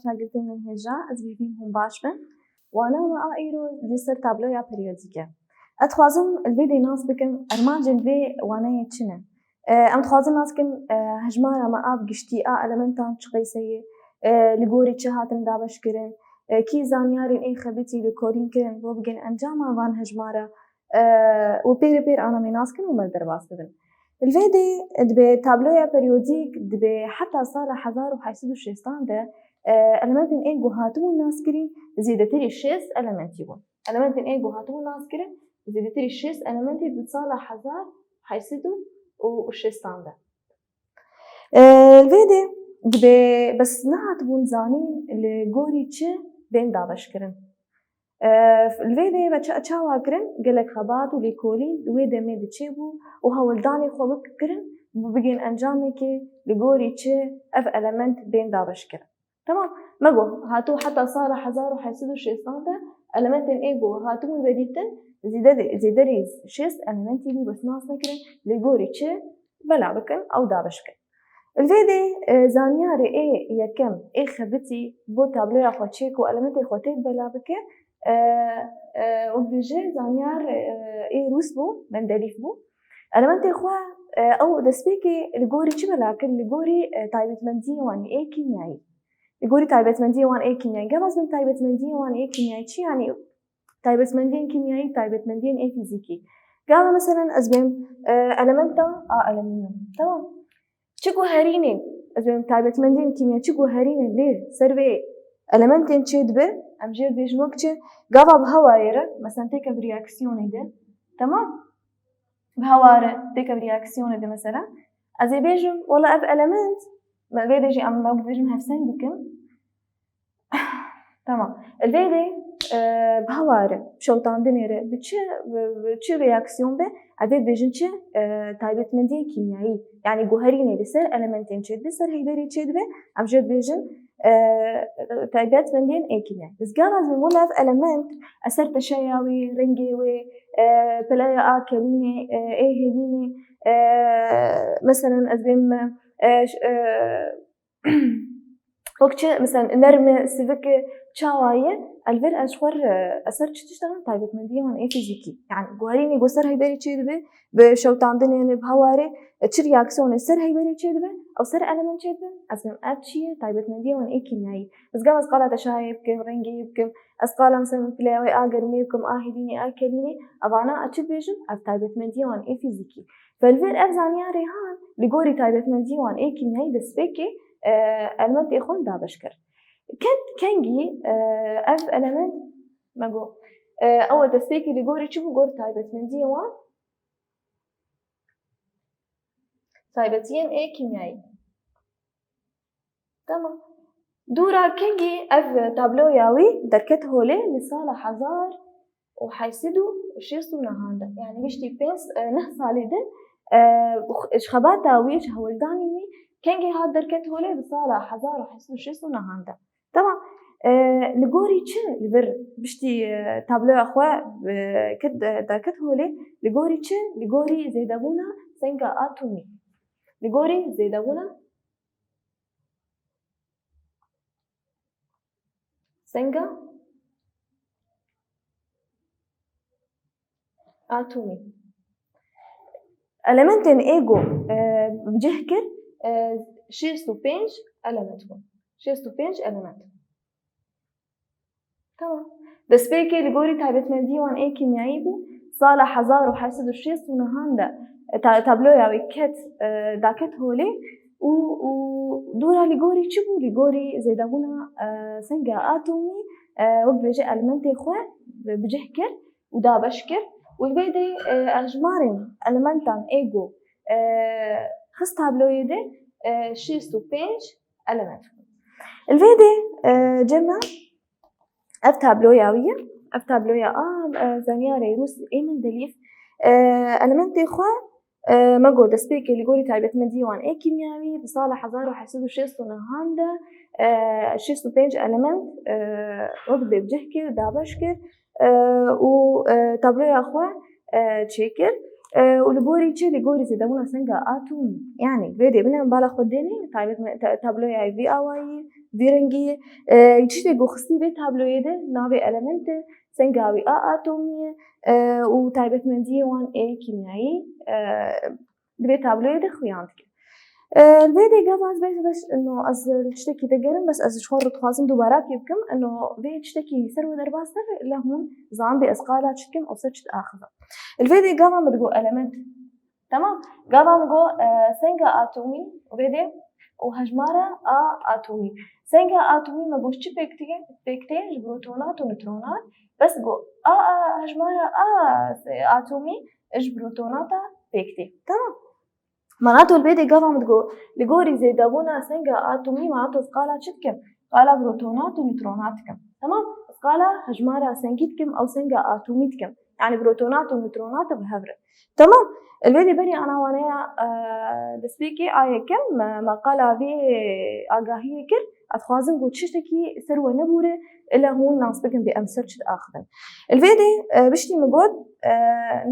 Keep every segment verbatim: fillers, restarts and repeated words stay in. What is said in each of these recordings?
Şagirtên min hêja, ez hêvîm hûn baş bin. Wana me a îro li ser tabloya periyodîk e. Ez dixwazim li vê dê nas bikim, armancên vê waneyê çi ne? E, em dixwazin nas bikin, e, hejmara me a bi giştî a elementan çi qeyse ye, e, li gorî çi hatin dabeşkirin, e, kî zanyarên ê xebitî lêkolîn kirin, bo bigihên encama van hejmara, e, û pêre pêr ana me nas bikin û me li derbas bibin. Li vê dê dibe tabloya periyodîk dibe heta sala hezar û heşt sed û şêstan de, e, elementên ê ku hatibûn naskirîn zêdetirî şêst elementî bûn. Elementên ê ku hatibûn naskirin zêdetirî şêst elementî di sala hezar heşt sed û şêstan de. E, li vê dê dibe bes nehatibûn zanîn li gorî çi bên dabeşkirin. E, li vê dê ve ça-, çawa kirin, gelek xebat û lêkolîn di wê demê de çêbû û hewldanê xwe bi-, kirin, bi-, bigihên encamekê li gorî çi ev element bên dabeşkirin. Temam. Me got, hatû heta sala hezar û heşt sed û şêstan de elementên ê ku hatibûn vedîtin, zêde-, zêderî şêst elementî bû bes nas nekirin, li gorî çi bela bikin, ew dabeş bikin. Li vê dê, e, zanyarê ê yekem, ê xebitî bo tabloya xwe çêk û elementê xwe têk bela bike, e, e, wek bêje zanyar, e, ê rûs bû, Mendelîf bû. Elementê xwe, e, ew destpêkê li gorî çi bela kir? Li gorî, e, taybetmendiyê wan ê kîmyayî. Li gorî taybetmendiyê wan ê kîmyayî. Gava ez bêm taybetmendiyê wan ê kîmyayî çi? Yanî taybetmendiyên kîmyayî, taybetmendiyên ê fîzîkî. Gava meselen ez bêm, e, elementa a alüminyum. Tamam. Çi guherînê, ez bêm taybetmendiyên kîmya, çi guherînê lê ser vê elementên çêdibe, em jê dibêjin wek çi? Gava bi hewarê re, meselen têkev reaksiyonê de. Tamam? Bi hewa re têkev reaksiyonê de mesela. Ez ê bêjim, wela ev element, me vê de jî em, me wek dibêjim hevseng dikim. Tamam. Li vê de, e, bi hewa re, şewitandinê re, bi çi, bi, bi çi reaksiyon be, ez ê dibêjin çi, e, taybetmendiyên kîmyayî, yanî guherînê li ser elementên çêdibe, ser heyberê çêdibe, em jê dibêjin, e, taybetmendiyên ê kîmyayî. Biz gava ez bêm, wela ev element, eser teşeya wê, rengê wê, e, pileya a kelînê, e, ê hêlînê, e, meselen ez bêm, e, ş-, e, wek çi, meselen, nerm e, sivik e, çawa ye, li vir ez ji xwe re, e, eser çi tişt dixim, taybetmendiyê wan ê fîzîkî. Yanî, guherînê ku ser heyberê çêdibe, bi şewitandinê ne, bi hewarê, e, çi reaksiyonê ser heyberê çêdibe, ew ser element çêdibe, ez bêm ev çi ye, taybetmendiyê wan ê kîmyayî. Ez gava ez qala teşayê bikim, rengê bikim, ez qala, meselen, pileya wê a germê bikim, a hêdînê, a kelînê, evana ez çi dibêjim, ev taybetmendiyê wan ê fîzîkî. Li vir ev zanyarê han, li gorî taybetmendiyê wan ê kîmyayî destpêkê, e, elementê xwe dabeş kir. Kend-, kengî, e, ev element, me got, e, ew destpêkê li gorî çi bû, gor taybetmendiyê wan? Taybetiyên ê kîmyayî. Tamam. Dûra kengî ev tabloya wî derket holê li sala hezar û heşt sed û şêst û nehan de. Yanî giştî pênc, e, neh salê din, e, ji xebata wî, ji hewldanê wî kengî hat derket holê li sala hezar û heşt sed û şêst û nehan de. Tamam. E, li gorî çi li vir piştî, e, tabloya xwe, e, ket, e, derket holê, li gorî çi? Li gorî zêdebûna senga atomî. Li gorî zêdebûna senga atomî. Elementên ê ku, e, bi cih kir, e, şêst û pênc element bûn. Şêst û pênc element. Tamam. Destpêkê li gorî taybetmendiyê wan ê kîmyayî bû. Sala hezar û heşt sed û şêst û nehan de, e, ta-, tabloya wê ket, e, daket holê û, û dûra li gorî çi bû? Li gorî zêdebûna, e, senga atomî, e, wek bêje elementê xwe bi, bi cih kir û dabeş kir. Û li vê de, e, hejmarên elementan ê ku, e, xist tabloyê de, e, şêst û pênc element bûn. Li vê de, e, cem me ev tabloya wî ye. Ev tabloya a, e, zanyarê rûs ê Mendelîf, e, elementê xwe, e, me got destpêkê li gorî taybetmendiyê wan ê kîmyawî di sala hezar û heşt sed û şêst û nehan de, e, şêst û pênc element, e, wek bê bi cih kir, dabeş kir, e, û, e, tabloya xwe, e, çêkir. E, û li gorî çi? Li gorî zêdebûna senga atomî. Yanî vê dê bine bala xwe dênê, taybet me, ta-, tabloya vî awayî, Vê rengî, e, tiştê ku xistî vê tabloyê de navê elementê, senga wî A atomî ye, e, û taybetmendiyê wan ê kîmyayî, e, di vê tabloyê de xuyan dike. E, li vê dê gava ez bes, bes, no, ez li tiştekî de gerim, bes ez ji xwe re dixwazim dubara pê bikim. No, vê tiştekî ser we derbas nebe, le hûn zanbê ez qala çi dikim û ser çi diaxivim. Li vê dê gava min digot element. Temam. Gava min got, e, senga atomî, vê dê, û hejmara A atomî. Senga atomî me got çi pêk tê? Pêk tê ji protonat û nutronat. Bes got A, A, hejmara A atomî ji protonata pêk tê. Temam. Mana to li vê dê gava min digot, li gorî zêdebûna senga atomî mana to ez qala çi dikim? Qala protonat û nutronat dikim. Temam? Ez qala hejmara sengî dikim, ew senga atomî dikim. Yani protonat û nutronat bi hev re. Temam? Li vê dê berî ana waneya, e, destpêkê a yekem, me, me qala vê agahiyê kir, ez dixwazim ku tiştekî ser we nebûre, ila hûn nas bikin bê em ser çi diaxivin. Li vê dê, e, biştî min got, e,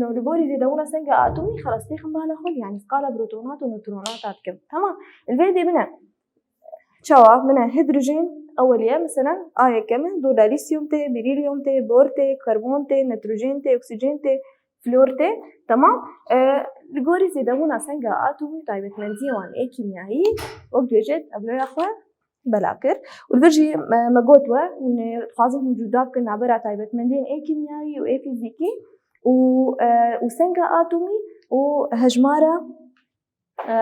no li gorî zêdebûna senga atomî xelas têxim bala xwe, yani qala protonat û nutronata dikim. Tamam. Li vê dê bine. Çawa? Bine hidrojen eweliye, mesela, a yekem e, du da lîsyum tê, berîlyum tê, bor tê, karbon tê, nitrojen tê, oksîjen tê, flor tê. Tamam. E, li gorî zêdebûna senga atomî taybetmendiyê wan ê kîmyayî, wek dibêje tabloya xwe bela kir. Û li vir jî me, me got we, hûn ê dixwazin hûn cuda bikin navbera taybetmendiyên ê kîmyayî û ê fîzîkî û, e, û senga atomî û hejmara, e,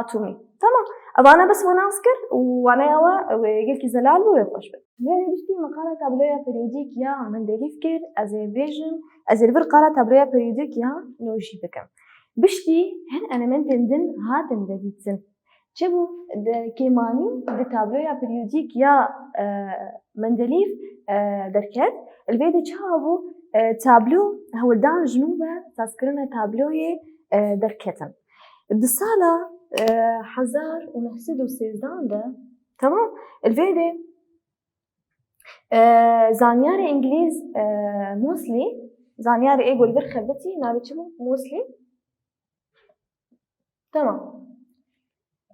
atomî. Tamam. Evana bes we nas kir û waneya we wê gelkî zelal bû, wê xweş be. Vê rê biştî me qala tabloya periyodîk ya Mendelîf kir, ez ê bêjim, ez ê li vir qala tabloya periyodîk ya nojî bikim. Biştî hin elementên din hatin vedîtin. Çi bû? Di kêmanî di tabloya periyodîk ya, e, Mendelîf, e, derket. Li vê de çawa bû? E, tablo hewldan ji nû ve sazkirina tabloyê, e, derketin. Di sala, e, hezar û neh sed û sêzdan de, temam, li vê de, e, zanyarê îngilîz, e, Mosley, zanyarê ê ku li vir xebitî, navê çi bû? Mosley. Tamam.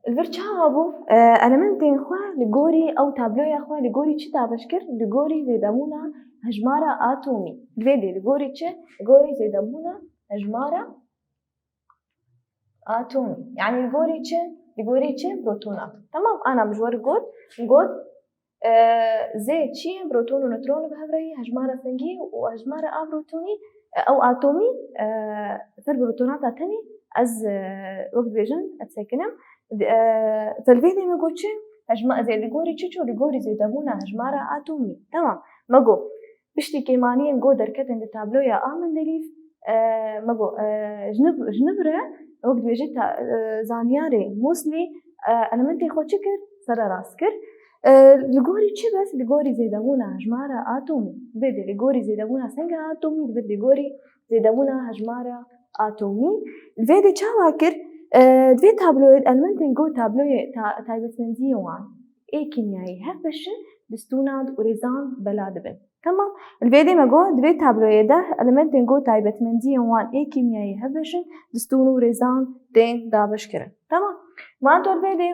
Li vir çawa bû? E, elementên xwe li gorî ew tabloya xwe li gorî çi dabeş kir? Li gorî zêdebûna hejmara atomî. Li vê dê li gorî çi? Li gorî zêdebûna hejmara atomî. Yani li gorî çi? Li gorî çi? Protonat. Tamam, ana min ji we re got, got, e, zê çi ye? Proton û neutron bi hev re ye, hejmara sengî û hejmara a protonî, e, ew atomî, e, ser protonata tenê ez, e, wek dibêjin, ez sekinim. Di, e, te li vê dê me got çi? Hejma-, ez ê li gorî çi çû? Li gorî zêdebûna hejmara atomî. Tamam. Me got, piştî kêmaniyên ku derketin di tabloya a Mendelîf, e, me got, e, ji niv-, ji niv re, wek dibêje ta-, e, zanyarê Mosley, e, elementê xwe çi kir? Sererast kir. E, li gorî çi bes? Li gorî zêdebûna hejmara atomî. Bê dê li gorî zêdebûna senga atomî, dibê li gorî zêdebûna hejmara atomî. Li vê dê çawa kir? E, di vê tabloyê elementên ku tabloyê ta-, taybetmendiyê wan ê kîmyayî hev beşin, di stûnan û rêzan bela dibin. Tamam. Li vê dê me got, di vê tabloyê de elementên ku taybetmendiyên wan ê kîmyayî hev beşin, di stûn û rêzan tên dabeşkirin. Tamam. Van to li vê dê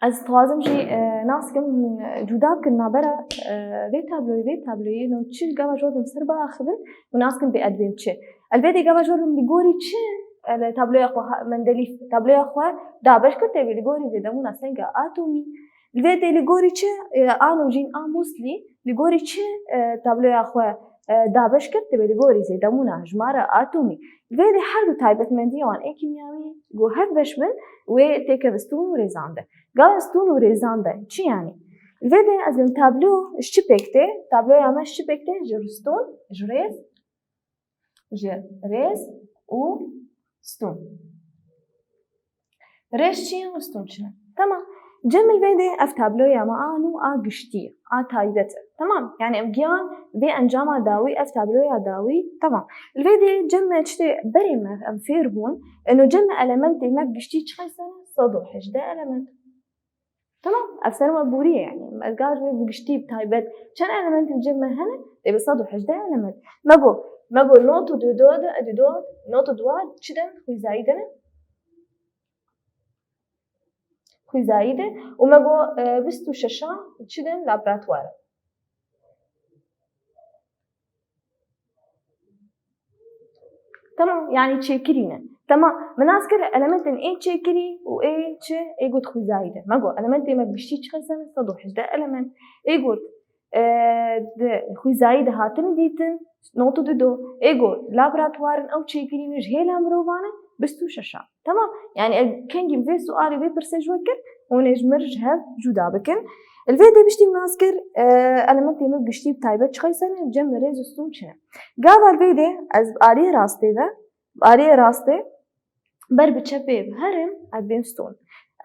ez dixwazim jî, e, nas kim, e, cuda bikin navbera, e, vê tabloyê, vê tabloyê, no çi gava ji we re ser biaxivin û nas kim bê edbên çi. Li vê dê gava ji we re li gorî çi, e, li tabloya xwe ha-, Mendelîf tabloya xwe dabeş kir, tê bê li gorî zêdebûna senga atomî. Li vê dê li gorî çi, e, a nojîn a Mosley, li gorî çi, e, tabloya xwe, e, dabeş kir, tê bê li gorî zêdebûna hejmara atomî. Li vê dê her du taybetmendiyê wan ê kîmyawî ku hev beş bin, wê têke bi stûn û rêzan de. Gava stûn û rêzan de çi yanî? Li vê de ez ê tablo ji çi pêk tê? Tabloya me ji çi pêk tê? Ji stûn, ji rêz, ji rêz û stûn. Rêz çi ye û stûn çi ne? Tamam. Cem li vê de ev tabloya me a nû a giştî ye, a taybet e. Tamam. Yani em giyan vê encama dawî, ev tabloya dawî. Tamam. Li vê de cem me çi tê berê me em fêr bûn. Eno cem me elementê me bi giştî çi qeysene? Sed û hejdeh element. Tamam, ev ser me bûriye yani. Ez gava ji wê bi giştî bi taybet çend elementên cem me hene? Dê bi sed û hejdeh element. Me got, me got not û du, du, du, du, not û du çi de? Xwîzayî de ne? xwîzayî de û me got, e, bîst û şeşan çi din, laboratuwar in. Tamam, yani çêkirî ne. Tamam, min nas kir elementên ê çêkirî û ê çi, ê got xwîzayî de. Me got elementê me bi giştî çi qeysene? Sed û hejdeh element. Ê got, e, di xwîzayî de hatine dîtin, nod û du do. Ê got laboratuwarin ew çêkirî ne ji hêla mirovan e, bîst û şeşan. Tamam, yani ev kengî vê sualê, vê pirsê ji we kir, hûn ê ji min ji hev cuda bikin. Li vê dê biştî nas kir, e, elementê me giştî bi taybet çi qeysene, cem rêz û stûn çi ne. Gava li vê dê ez bi aliyê rastê ve, bi aliyê rastê ber bi çepê ve herim, ez bên stûn.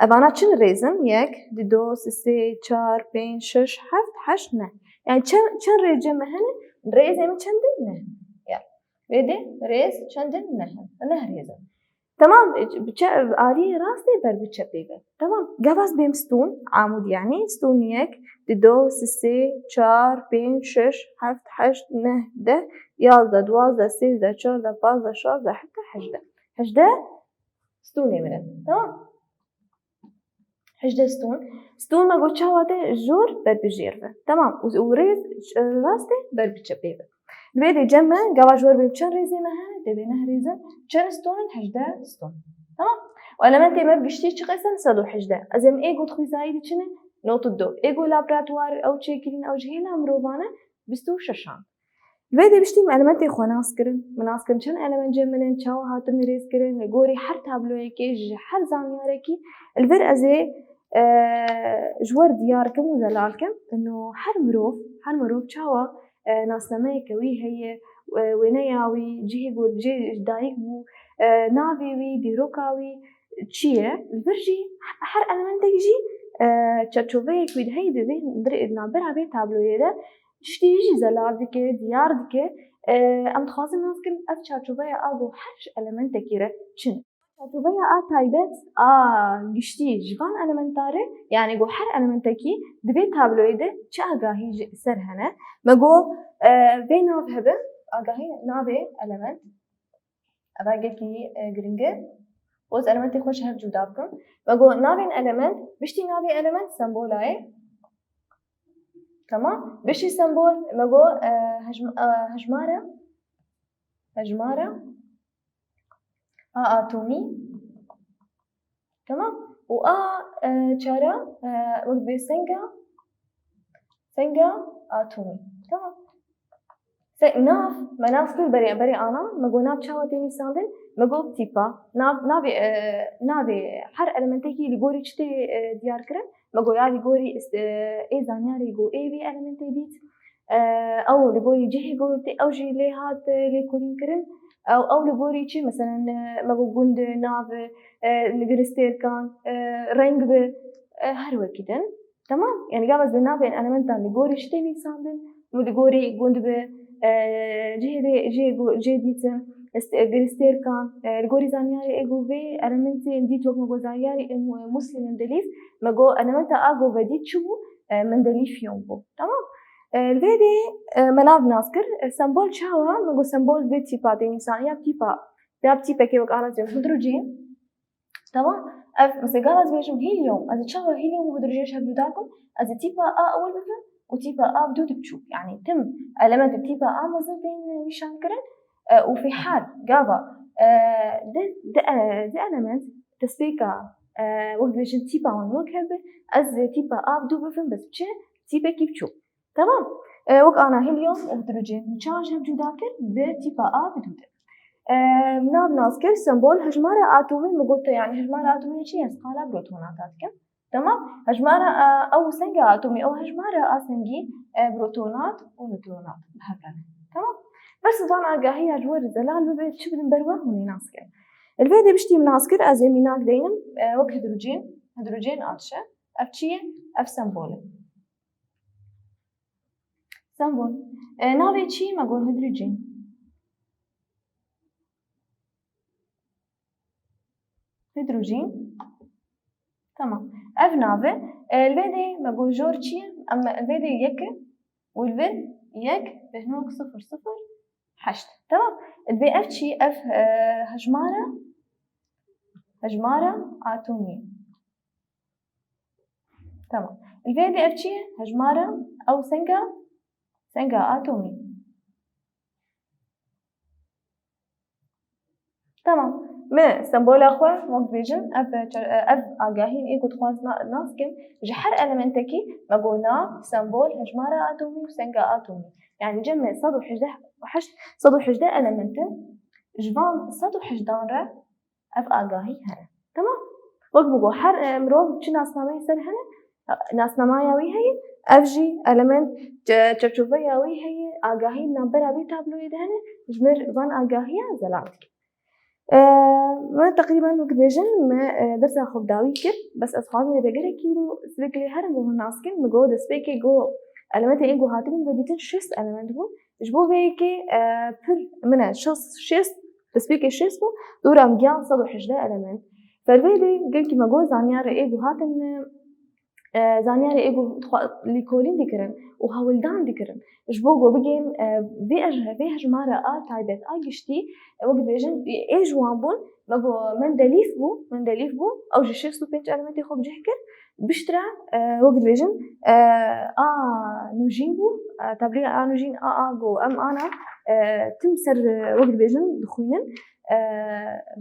Evana çi rêz in? Yek, du, sê, çar, pênc, şeş, heft, heşt, neh. Yani çend, çend rêz cem me hene? Rêzê me çend in? Neh. Ya. Vê dê rêz çend in? Neh in. Neh rêz in. Tamam, e, bi çe-, aliyê rastê ber bi çepê ve. Tamam, gava ez bêm stûn, amûd yani, stûn yek, du, sê, çar, pênc, şeş, heft, heşt, neh, deh, yazdeh, duwazdeh, sêzdeh, çardeh, pazdeh, şazdeh, heta hejdeh. Hejdeh stûnê min in. Tamam. Hejdeh stûn. Stûn me got çawa de jor ber bi jêr ve. Tamam. Û, û rêz, e, rastê ber bi çepê ve. Li vê dê cem me, gava jor bê çend rêzê me hene, dê bê neh rêzin, çend stûn in? Hejdeh stûn. Tamam. Û elementê me bi giştî çi qeysene? Sed û hejdeh. Ez ê min ê got xwîzayî de çi ne? Nod û du. Ê got laboratuwar ew çêkirîn, ew ji hêla mirovan e, bîst û şeşan. Li vê dê biştî min elementê xwe nas kirin. Min nas kirin çend element cem min in, çawa hatin rêz kirin, li gorî her tabloyekê, ji her zanyarekî. Li vir ez ê, e, ji we re diyar kim û zelal kim, ino her mirov, her mirov çawa, e, nasnameyeke wî heye, e, wêneya wî, cihê ku cê dayik bû, e, navê wî, dîroka wî çi ye. Li vir jî her elementek jî, e, çerçoveyek wî heye di vê, di navbera vê tabloyê de, tiştî jî zelal dike, diyar dike. E, em dixwazin nas kirin ev çarçoveya a ku her ji elementekî re çi ne. Çarçoveya a taybet a giştî ji van elementa re, yani ku her elementekî di vê tabloyê de çi agahî ji ser hene. Me got, e, vê nav hebe, agahî navê element. Eva gelkî, e, giring e. Û ez elementê xwe ji hev cuda bikim. Me got navên element, biştî navê element sembola ye. Tamam. Biştî sembol, me got, e, hejm-, e, hejmara, hejmara a atomî. Tamam. Û a, e, çara, e, wek bê senga, senga atomî. Tamam. Se-, nav, me nas kir berê, berê ana, me got nav çawa tê nivîsandin, me got tîpa. Nav, navê, e, navê her elementekî li gorî çi tê, e, diyar kirin, me got ya li gorî ist-, e, ê zanyarê got ê vî elementê dît, e, ew li gorî cihê got tê, ew jî lê hat, e, lêkolîn kirin, ew, ew li gorî çi, meselen, e, me got gund, nav, e, li giristêrkan, e, reng bi, e, her wekî din. Tamam? Yani gava ez bi navên elementan li gorî çi tê nivîsandin û li gorî gund bi, e, cihê vê, cihê gu-, cihê dîtin, est-, e, giristêrkan, e, li gorî zanyarê ê ku vê elementê dît wek me got zanyarê ê mu-, Muslî Mendelîf, me got elementa a ku vedît çi bû? E, Mendelîfyon bû. Tamam? E, li vê dê, e, me nav nas kir, e, sembol çawa? Me got sembol vê tîpa tê nivîsandin ya tîpa, ya tîpekê wek a re dibêjin hidrojên. Tamam? Ev, mesela, gava ez bêjim helium, ez ê çawa helium û hidrojên ji hev cuda kim? Ez ê tîpa A ewil bibim û tîpa A bi dû de biçûk. Yani tim elementê tîpa A mezin tên nîşan kirin, e, û fî hal gava, e, di, di, e, di element destpêka, e, wek dibêjin tîpa wan wek hev be, ez ê tîpa A bi dû bibim, bes bi çi? Tîpekî biçûk. Tamam. E, wek ana helium û hidrojên, min çawa ji hev cuda kir? Bi tîpa A bi dû de. E, nav nas kir, sembol, hejmara atomî, min got te, yani hejmara atomî çi ye? Ez qala protonata dikim. Tamam. Hejmara, e, ew senga atomî, ew hejmara a sengî, e, protonat û nutronat bi hev re ne. Tamam. Bes van agahiya ji we re zelal bibe, çi bidin ber we, hûn ê nas kirin. Li vê dê biştî min nas kir, ez ê mînak deynim, e, wek hidrojên, hidrojên a diçe. Ev çi ye? Ev sembol e. Sembol. E, navê çi? Me got hidrojîn. Hidrojîn. Tamam. Ev nav e. E, li vê dê me got jor çi ye? Em, li vê dê yek e. Û li vê yek bêhnok sifir sifir heşt. Tamam. Li vê ev çi? Ev, e, hejmara, hejmara atomî. Tamam. Li vê de ev çi ye? Hejmara ew senga, senga atomî. Tamam. Me sembola xwe, wek dibêjin, ev, ev agahîn ê ku dixwaz na-, nas kim, ji her elementekî me got nav, sembol, hejmara atomî û senga atomî. Yani cem me sed û hejdeh, heşt, sed û hejdeh element in, ji van sed û hejdan re ev agahî hene. Tamam? Wek min got, her, e, mirov çi nasnameyê ser hene, e, nasnamaya wî heye, ev jî element, çe-, çerçoveya wî heye, agahî navbera vê tabloyê de hene, ji mir van agahiya zelal dike. E, me teqrîben wek dibêjin, me, e, dersa xwe bi dawî kir, bes ez xwazim vê de gelekî û silik lê herin bo hûn nas kin, min got destpêkê got elementê ê got hatibûn vedîtin şêst element bûn. Ji bo vê yekê, e, pir min e şêst, şêst, destpêkê şêst bû, dora min giyan sed û hejdeh element. Fervê lê gelkî me got zanyarê ê got hatin, e, zanyarê ê got xwe lîkolîn dikirin û hewldan dikirin. Ji bo ku bigên, e, vê ej-, vê hejmara a taybet a giştî, e, wek dibêjin, ê ji wan bûn, me got Mendelîf bû, Mendelîf bû, ew ji şêst û pênc elementê xwe bi cih kir. Piştre, e, wek dibêjin, e, a nûjîn bû, e, tabloya a nûjîn, a, a got em ana, e, tim ser, e, wek dibêjin dixwînin, e,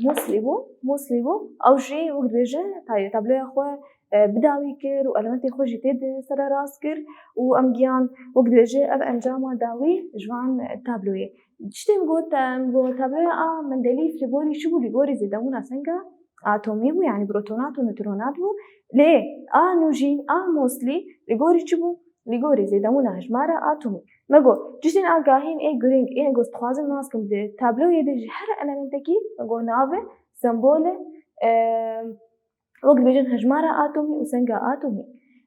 Moslî bû, Moslî bû, ew jî wek dibêjin tay-, tabloya xwe, e, bi dawî kir û elementê xwe jî tê de sererast kir û em giyan wek dibêje ev encama dawî ji van tabloyê. Tiştê min got, em got tabloya a Mendelîf li gorî çi bû, li gorî zêdebûna senga atomî bû, yani protonat û nutronat bû. Lê a nûjîn, a Moslî li gorî çi bû? Li gorî zêdebûna hejmara atomî. Me got, tiştên agahîn ê girîng, ê ku dixwazin nas kim di tabloyê de ji her elementekî, me got nav e, sembol e, e, wek dibêjin hejmara atomî û senga atomî.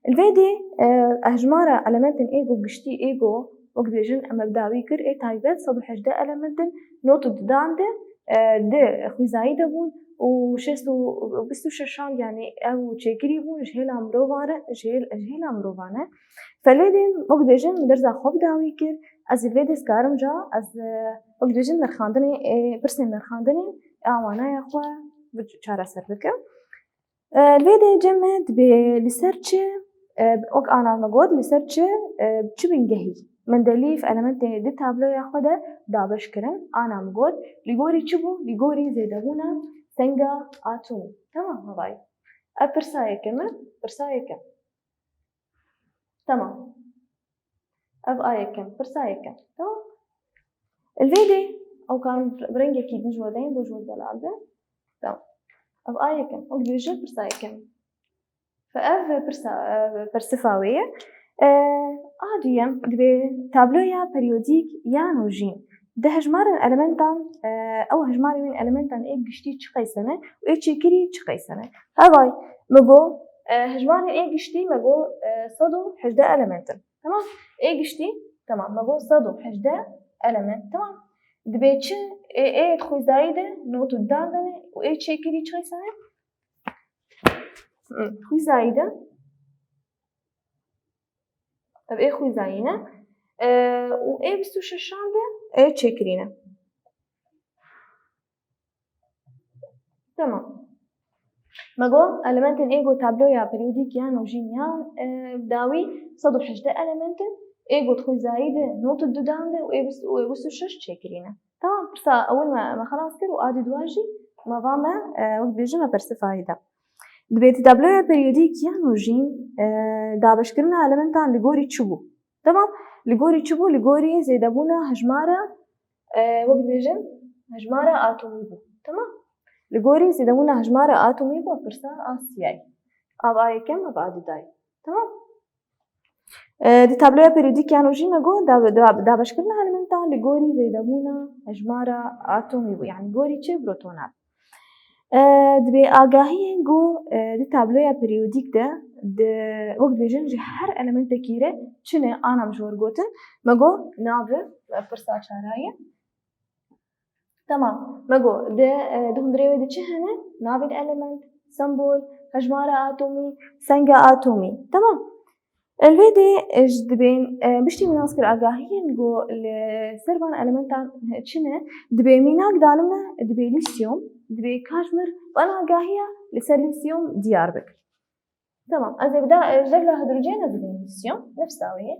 Li vê dê, e, hejmara elementên ê got giştî, ê got, wek dibêjin em bi dawî kir, ê taybet sed û hejdeh element in, not û dudan de, e, di xwîzayî de bûn û şêst û bîst û şeşan, yani ew çêkirî bûn, ji hêla mirovan re, ji hêl-, ji hêla mirovan e. Felê dê, wek dibêjin, min dersa xwe bi dawî kir, ez ê vê dê dikarim ca, ez, e, wek dibêjin, nirxandinê, e, pirsên nirxandinê, e, awanaya xwe bi çareser bikim. E, li vê de cem me dibê li ser çi, e, wek ana me got, li ser çi, e, çi bingehî Mendelîf elementê di tabloya xwe de dabeş kirin, ana me got, li gorî çi bû? Li gorî zêdebûna senga atomî. Tamam, havayî. Ev pirsa yekem e, pirsa yekem. Tamam. Ev a yekem, pirsa yekem. Tamam. Li vê dê, ew karin bi rengekî din ji we deyên, bo ji we zelal be. Tamam. Ev a yekem, ew dibêje pirsa yekem. Fe ev pirsa, ev persifa wê ye. E, a duyem, dibê tabloya periyodîk ya nûjîn. Di hejmarên elementan, e, ew hejmarên wên elementan ê giştî çi qeyse ne û ê çêkirî çi qeyse ne. Hevay, me got, e, hejmarên ê giştî me got, e, sed û hejdeh element in. Tamam? Ê giştî, tamam, me got sed û hejdeh element. Tamam. Dibê çi? Ê, ê xwîzayî de not û dudan de ne û ê çêkirî çi qeyse ne? Hı, xwîzayî de. Ev ê xwîzayî ne. E, û ê bîst û şeşan de ê çêkirî ne. Tamam. Me got, elementên ê got tabloya periyodîk ya nûjîn ya, e, dawî sed û hejdeh element in, ê got xwîzayî de not û dudan de û ê bîst û, ê bîst û şeş çêkirî ne. Tamam, pirsa ewil me, me xelas kir û a dî dua jî me va me, e, wek dibêjin me persifayî de. Dibê di tabloya periyodîk ya nûjîn, e, dabeşkirina elementan li gorî çi bû? Tamam, li gorî çi bû? Li gorî zêdebûna hejmara, e, wek dibêjin, hejmara atomî bû. Tamam? Li gorî zêdebûna hejmara atomî bû, pirsa a siyayî. Ev a yekem, ev a dudayî. Tamam? E, di tabloya periyodîk ya nûjîn me got, da-, da-, dabeşkirina elementan li gorî zêdebûna hejmara atomî bû. Yani gorî çi? Protonan. E, dibê agahiyên ku, e, di tabloya periyodîk de, di, wek dibêjin ji her elementekî re çi ne, ana min ji we re gotin, me got nav e, pirsa çara ye. Tamam, me got, di, e, di hundirê wê de çi hene? Navên element, sembol, hejmara atomî, senga atomî. Tamam. Li vê dê, e, ji dibên, e, piştî min nas kir agahiyên ku li ser van elementan, e, çi ne, dibê mînak dane me, dibê lîsyom, dibê ka ji mir van agahiya li ser lîsyom diyar bike. Tamam. Ez ê bi da, e, ji devla hidrojên ez ê bêm lîsyon. Nefsa wê ye.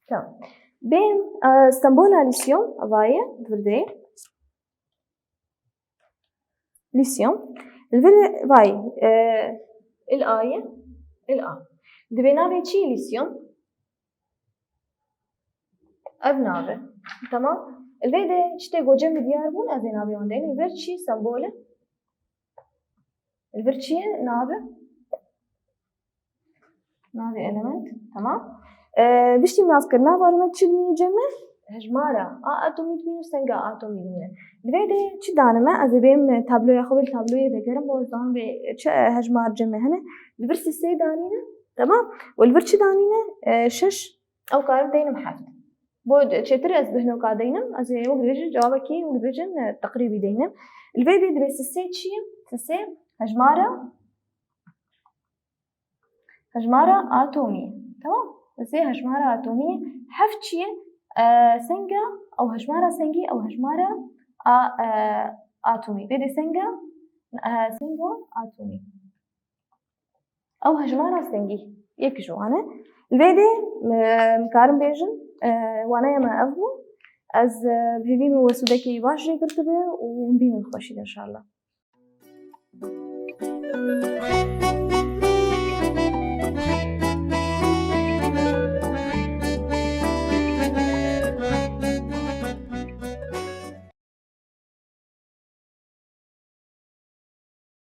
Tamam. Bêm, e, sembola lîsyon, ava ye, di vir de ye. Lîsyon. Li vir vay, e, il A ye, il A. Divê navê çi lîsyon? Ev nav e. Tamam. Li vê de tiştê gocê min diyar bûn, ez ê navê wan deynim. Li vir çi sembol e? Li vir çi ye? Nav e? Navê element. Tamam. Ee, piştî naskirina element çi dimîne cem me? Hejmara a atomî dimîne û senga atomî dimîne. Li vê de çi danime? Ez ê bêm tabloya xwe, li tabloyê vegerim, bo ez zanim vê çi hejmar cem me hene. Li vir sê danîne. Tamam. Û li vir çi danîne? Ee, şeş. Ew karim deynim heft. Bo çêtir ez bihnoka deynim, ez ê wek dibêjin, cewabekî wek dibêjin, e, teqrîbî deynim. Li vê dê divê sisê çi ye? Sisê hejmara, hejmara atomî. Tamam? Sisê hejmara atomî. Heft çi ye? E, senga, ew hejmara sengî, ew hejmara a, e, atomî. Vê dê senga, e, senga atomî. Ew hejmara sengî yek ji wan e. Li vê dê, e, em karin bêjin, e, waneya me ev bû. Ez, e, bi hêvî me we sûdekî baş jê girtibe û em bînin xweşî de înşallah.